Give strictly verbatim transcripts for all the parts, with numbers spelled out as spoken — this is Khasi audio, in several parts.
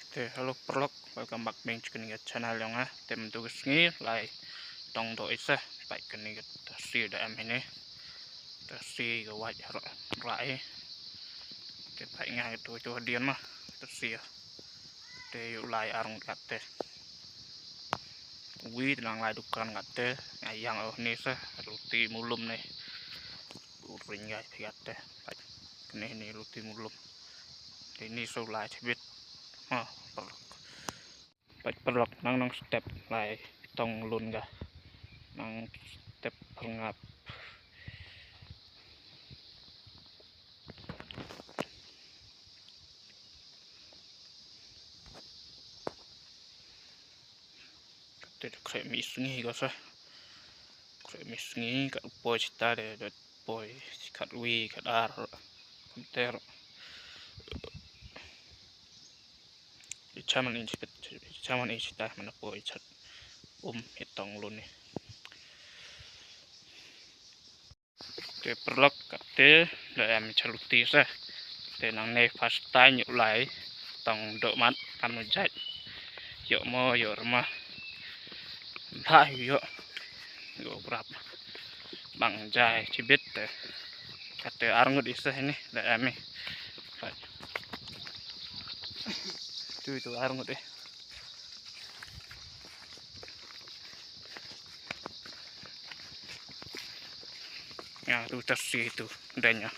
Te hello paralok, welcome back beng sha kane ka channel jong nga. Te mynta ka sngi lai tong doh i sa, peit kane ka tasi da em hini. Tasi ka wait rah i. Te peit nga itu itu hadien ma tasi. Te ïoh lai ar ngut kat te. Wi te nang lai dukan kat te, nga ïang oh ni sa, ruti mulum ni. U ring gai phi kat te. Peit kane ni ruti mulum. Te ni so lai chibit. Ha, paralok. Peit paralok nang nang step lai tong lun ga. Nang step pyrngap. Te da khreh mi sngi ko sa. Khreh mi sngi kat u poi sita de, de poi kat wi kat ar. Kat ter. Chaman in sita, chaman in sita mana poi chat um hitong luni. Te paralok kat te da em chaluti sa. Te nangne first time ïoh lai tong doh mat kam jait. Ïoh mo ïoh rma. Bha ïoh. Ïoh prap. Bang jai chibit te. Kat te ar ngut i sa hini da em i. Tu itu ar ngut i. Ya, tu tasi tu danya.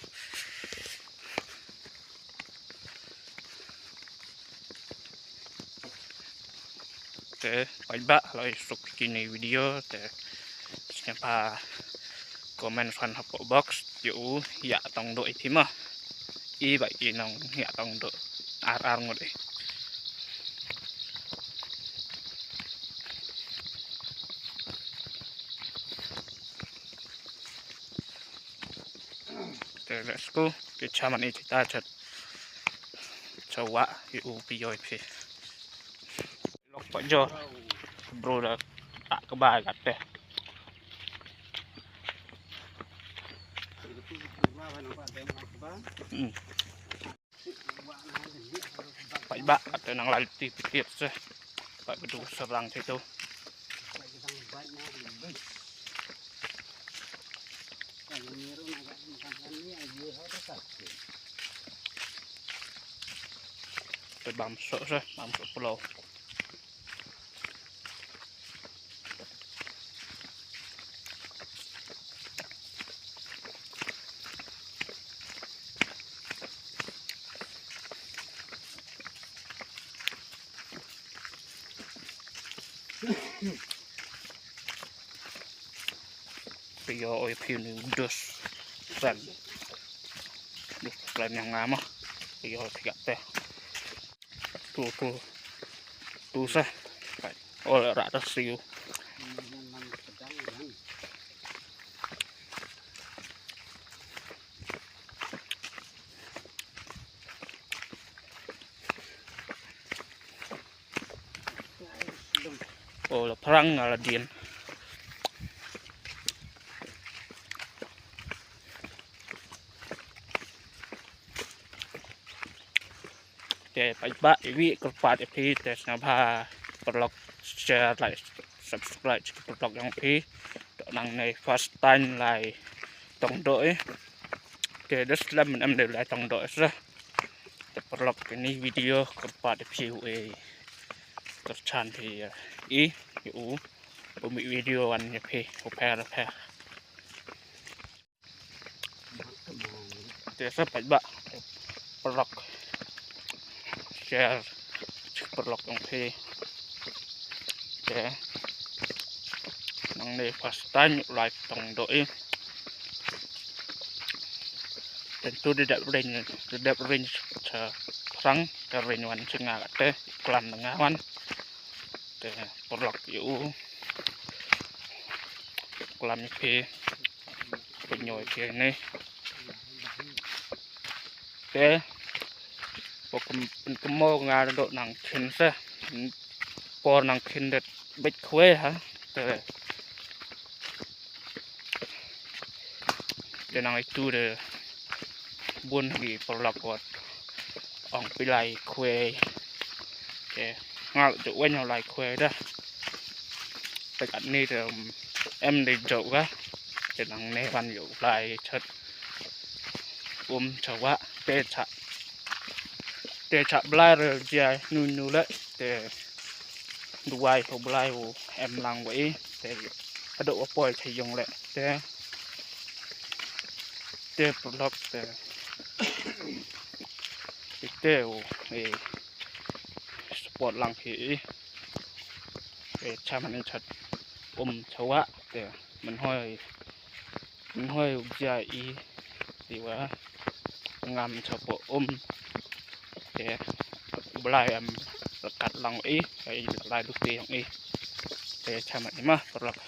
Te paidbah, la i suk kini video te sngewbha comment fan hapoh box ïa u ïa tong doh i phi ma. I ba i nong ïa tong doh ar ar ngut i. Te let's go. Ki chaman i kita chat. Chawa i u pi yoi pi. Lok pa jo. Bro da tak ke bai kat te. Hmm. Paidbah kat te nang lal ti pitir se. Pat bedu serang situ. Te bam sok se, bam sok pulau. Phi ïoh oi phi ni dus ren. Dus ren yang ngama. Phi ïoh phi kat te. Tu tu. Tu sa. Ol ra ta siu. Oh, la phrang nga la dien. Te paidbah iwi kyrpad ïa phi te sngewbha paralok share, like, subscribe ki paralok jong phi. To nangne first time lai tong doh i. Te da slem em de lai tong doh i sa. Te paralok kini video kyrpad ïa phi u e kyrchan phi i u u mi video wan ïa phi u pher pher. Te sa paidbah paralok share paralok jong phi. Te nangne first time lai tong doh i. Te tu de dep ring, de dep ring sa phrang, te ring wan sa nga te klam nga wan. Te paralok ïa u klam ïa phi. Pynñioi phi ni. Te pynkymo nga doh nang khin sa. Por nang khin de beit khwai ha. Te te nang itu de bun hi paralok wat ong pilai khwai. Te nga la ju weng u lai khwai da. Te katni te em dei jok ka. Te nangne ban ïoh u Blai chot um chawah te cha. Te cha Blai re jia nu nu le te duwai u Blai u em lang wa i te ado wa poi cha yong le te te pulok te te u e support lang hi i. Te cha man i chat um chawah te man hoi man hoi u jia i ti wa ngam chapo um te Blai em rakat lang i i lai duk te yong i. Te cha man i ma pulok.